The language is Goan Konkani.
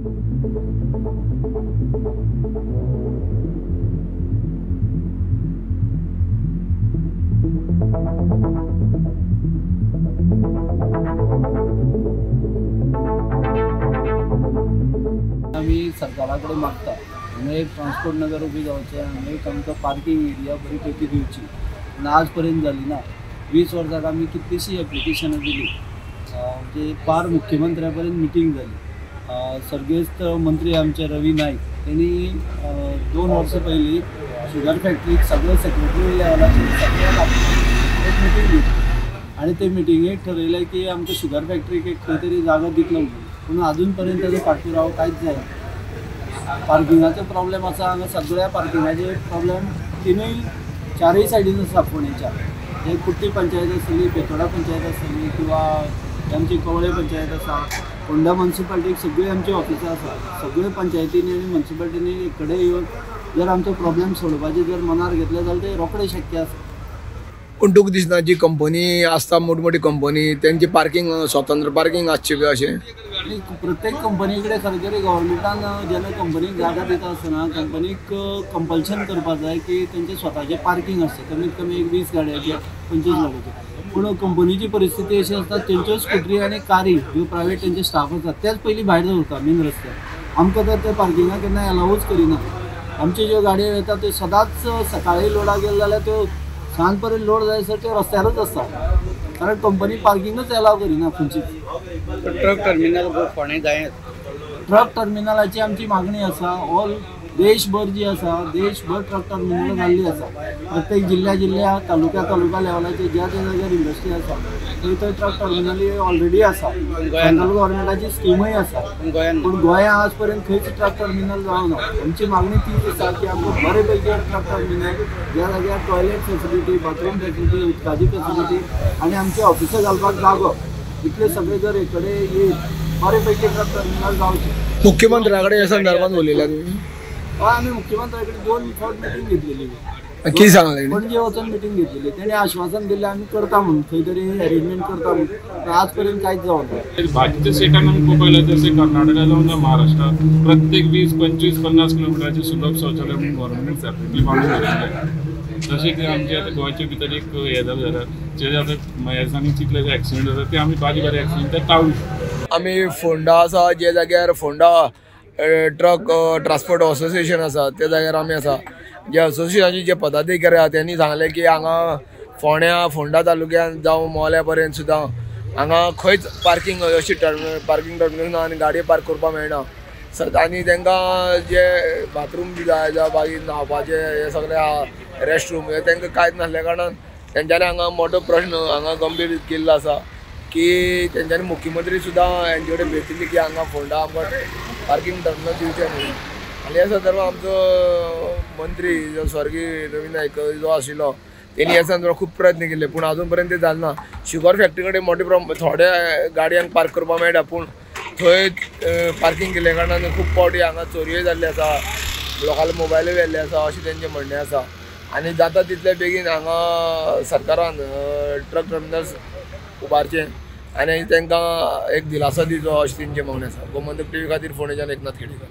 आमी सरकारा कडेन मागता हांगा एक ट्रान्सपोर्ट नगर उबी जावचें, हांगा एक आमकां पार्किंग एरिया बरी पैकी दिवची. पूण आज पर्यंत जाली ना. 20 वर्सां आमी कितलीशीं एप्लिकेशनां दिली, म्हणजे पार मुख्यमंत्र्या पर्यंत मिटींग जाली. सर्गेस्त मंत्री आमचे रवी नायक तेणी 2 वर्सां पयलीं शुगर फॅक्टरीक सगळे सेक्रेटरी लेवलाचेर सगळ्यांक एक मिटींग घेतली आनी ते मिटिंगेक ठरयलें की आमकां शुगर फॅक्टरीक एक खंय तरी जागो दितलो म्हणून. पूण अजून पर्यंत ताजो पाठपुरावो कांयच जायना. पार्किंगाचो प्रॉब्लेम आसा हांगा, सगळ्या पार्किंगाचे प्रॉब्लेम तिनूय चारूय सायडीन आसा फोंडेच्या. जे कुट्टी पंचायत आसतली, बेतोडा पंचायत आसतली किंवा आमची कवळे पंचायत आसा, फोंडा म्युनिसिपालिटीक सगळीं आमची ऑफिसां आसा. सगळे पंचायतींनी आनी म्युनिसिपालिटींनी एक कडेन येवन जर आमचो प्रॉब्लेम सोडोवपाचें जर मनार घेतलें जाल्यार तें रोखडें शक्य आसा. पूण तुका दिसना जी कंपनी आसता मोठी मोठी कंपनी तेंची पार्किंग स्वतंत्र पार्किंग आसची बी अशें? प्रत्येक कंपनी कडेन खरें तरी गव्हर्मेंटान जेन्ना कंपनीक जागा दिता आसतना कंपनीक कंपल्शन करपाक जाय की तेंचें स्वताचें पार्किंग आसचें, कमीत कमी एक 20 गाडयांचें 25 गाडयांचें. पूण कंपनीची परिस्थिती अशी आसता तेंच्यो स्कुटरी आनी कारी ज्यो प्रायवेट तेंचे स्टाफ आसा तेच पयलीं भायर दवरता मेन रस्त्यार. आमकां तर ते पार्किंगाक केन्ना एलावूच करिना. आमच्यो ज्यो गाडयो येता त्यो सदांच सकाळीं लोडाक गेले जाल्यार त्यो सांज पर्यंत लोड जायसर ते रस्त्यारूच आसता, कारण कंपनी पार्किंगूच एलाव करिना खंयचीच. ट्रक टर्मिनल फोंडें जाय. ट्रक टर्मिनलाची आमची मागणी आसा. ऑल देशभर जी आसा देशभर ट्रक टर्मिनल जाल्ली आसा. प्रत्येक जिल्ल्या जिल्ल्या तालुक्या तालुका लेवलाचेर ज्या ज्या जाग्यार इंडस्ट्री आसा थंय थंय ट्रक टर्मिनल ऑलरेडी आसा. सेंट्रल गव्हर्मेंटाची स्किमूय आसा, पूण गोंया आज पर्यंत खंयच ट्रक टर्मिनल जावना. आमची मागणी तीच आसा की आमकां बरे पैकी ट्रक टर्मिनल ज्या जाग्यार टॉयलेट फेसिलिटी, बाथरूम फेसिलिटी, उदकाची फेसिलिटी आनी आमचे ऑफिसां घालपाक जागो इतले सगळे जर एक कडेन येयत बरे पैकी ट्रक टर्मिनल जावचें. मुख्यमंत्र्या कडेन ह्या संदर्भात उलयला तुमी? हय, आमी मुख्यमंत्र्या कडेन 2 फावट मिटींग घेतलेली. कितें सांगलें? पणजे वचून मिटींग घेतलेली. तेणी आश्वासन दिलें आमी करता म्हणून, खंय तरी अरेंजमेंट करता म्हणून. आज पर्यंत कांयच जावना. बाकीच्या स्टेटान आमी पळयलें जशें कर्नाटका जावं महाराष्ट्रा प्रत्येक 20, 25, 50 किलोमिटराचेर सुलभ शौचालय म्हणून गव्हर्मेंट सेपरेटली बांदून दवरिल्लें. तशें की आमचे आतां गोंयचे भितर एक हें जालें जाल्यार जे आतां ह्या दिसांनी कितले जे एक्सिडंट जाता ते आमी बारीक बारीक एक्सिडंट ते टाळूं शकता. आमी फोंडा आसा जे जाग्यार फोंडा ट्रक ट्रान्सपोर्ट असोसिएशन आसा त्या जाग्यार आमी आसा. जे असोसिएशनाचे जे पदाधिकारी आसा तेणी सांगलें की हांगा फोंड्या फोंडा तालुक्यान जावं मोल्या पर्यंत सुद्दां हांगा खंयच पार्किंग अशी पार्किंग टर्मिनल ना आनी गाडयो पार्क करपाक मेळना. आनी तांकां जे बाथरूम बी जाय जावं मागीर न्हांवपाचें हें सगळें आहा रेस्ट रूम हें तांकां कांयच नासल्या कारणान तेंच्यांनी हांगा मोठो प्रश्न हांगा गंभीर केल्लो आसा की तेंच्यांनी मुख्यमंत्री सुद्दां हेंचे कडेन भेटिल्ली की हांगा फोंडा आमकां पार्किंग टर्मिनल दिवचें न्हू. आनी ह्या संदर्भात आमचो मंत्री जो स्वर्गीय रवी नायक जो आशिल्लो तेणी ह्या संदर्भात खूब प्रयत्न केले पूण आजून पर्यंत ते जालें ना. शुगर फॅक्टरी कडेन मोठे प्रमाण थोड्या गाडयांक पार्क करपाक मेळटा पूण थंय पार्किंग केल्ल्या कारणान खूब फावटी हांगा चोरयोय जाल्ली आसा, लोकांले मोबायलूय व्हेल्ले आसा अशें तेंचें म्हणणें आसा. आनी जाता तितले बेगीन हांगा सरकारान ट्रक टर्मिनल्स उबारचें आनी तांकां एक दिलासो दिवचो अशें तेंचें मागणें आसा. गोमंतक टीव्ही खातीर फोंडेच्यान एकनाथ खेडेकर.